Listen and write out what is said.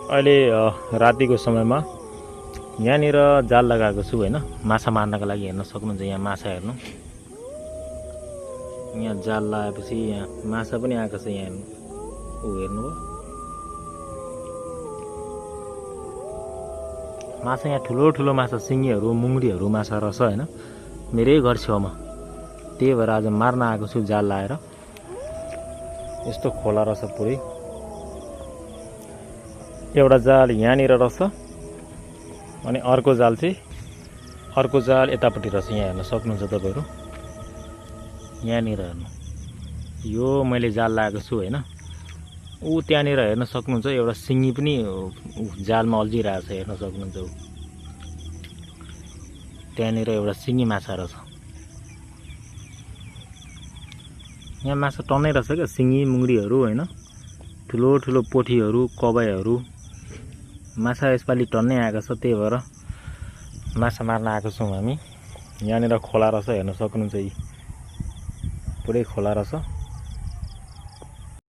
अहिले रातिको समयमा यहाँनिर जाल लगाएको छु हैन, माछा मार्नको लागि। हेर्न सक्नुहुन्छ यहाँ माछा हेर्नु, यहाँ जाल लगाएपछि यहाँ माछा पनि आएको छ। यहाँ हेर्नु, हेर्नुभयो माछा, यहाँ ठुलो ठुलो माछा, सिङ्गीहरू मुङ्गरीहरू माछा रहेछ हैन, मेरै घर छेउमा। त्यही भएर आज मार्न आएको छु जाल लाएर। यस्तो खोला रहेछ पुरै। एउटा जाल यहाँनिर रहेछ अनि अर्को जाल यतापट्टि रहेछ। यहाँ हेर्न सक्नुहुन्छ तपाईहरु, यहाँनिर हेर्नु, यो मैले जाल लगाएको छु हैन। ऊ त्यहाँनिर हेर्न सक्नुहुन्छ एउटा सिङ्गी पनि जालमा अल्झिरहेको छ। हेर्न सक्नुहुन्छ त्यहाँनिर एउटा सिङ्गी माछा रहेछ। यहाँ माछा टन्नै रहेछ क्या, सिङ्गी मुङ्गरीहरू हैन, ठुलो ठुलो पोठीहरू, कबाईहरू माछा यसपालि टन्नै आएको छ। त्यही भएर माछा मार्न आएको छौँ हामी। यहाँनिर खोला रहेछ, हेर्न सक्नुहुन्छ, पुरै खोला रहेछ।